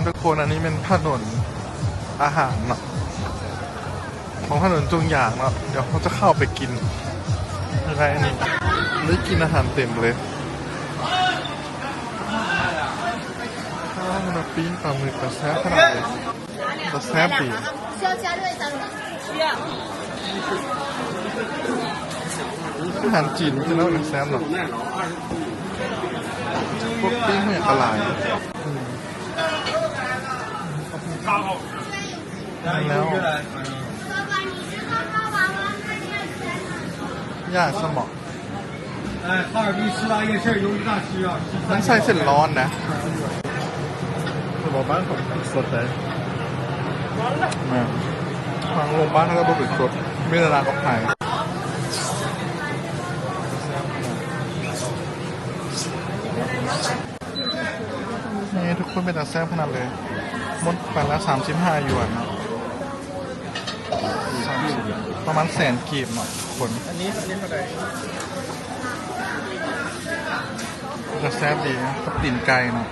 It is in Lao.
ທຸກຄົນ ອັນນີ້ແມ່ນຖະໜົນອາຫານເນາະ ຂອງຖະໜົນຈົງຢາງເນາະ. ດຽວເຮົາຈະເຂົ້າໄປກິນ. ໄດ້ອັນນີ້ ໄດ້ກິນອາຫານເຕັມເລີຍ. ອ້າວ ປີ້ງປາໝຶກ ຕາແຊບຂະໜາດເລີຍ. ຕາແຊບດີ. ອາຫານຈີນ ພີ່ນ້ອງ ແຊບເນາະ. ພວກປີ້ງຫຍັງກະຫຼາຍ. ແລ້ວ ຢ່າສະໝໍ. 哎，哈尔滨师大夜市由一大师啊， ມັນໃສ່ເສັ້ນລ້ອນນະ. ໂຮງບານເຂົາເປັນສົດເດ້. ແມ່ນ ທາງໂຮງບານເຂົາເຈົ້າບໍ່ເປັນສົດ ມີແຕ່ນາງກັບໄຂ່. ນີ້ທຸກຄົນ ເປັນຕາແຊບຂະໜາດເລີຍ. ໝົດໄປລະສາມສິບຫ້າຢວນເນາະ. ປະມານແສນກີບເນາະທຸກຄົນ. ອັນນີ້ ອັນນີ້ເທົ່າໃດ? ກະແຊບດີນະ ກັບຕີນໄກ່ເນາະ.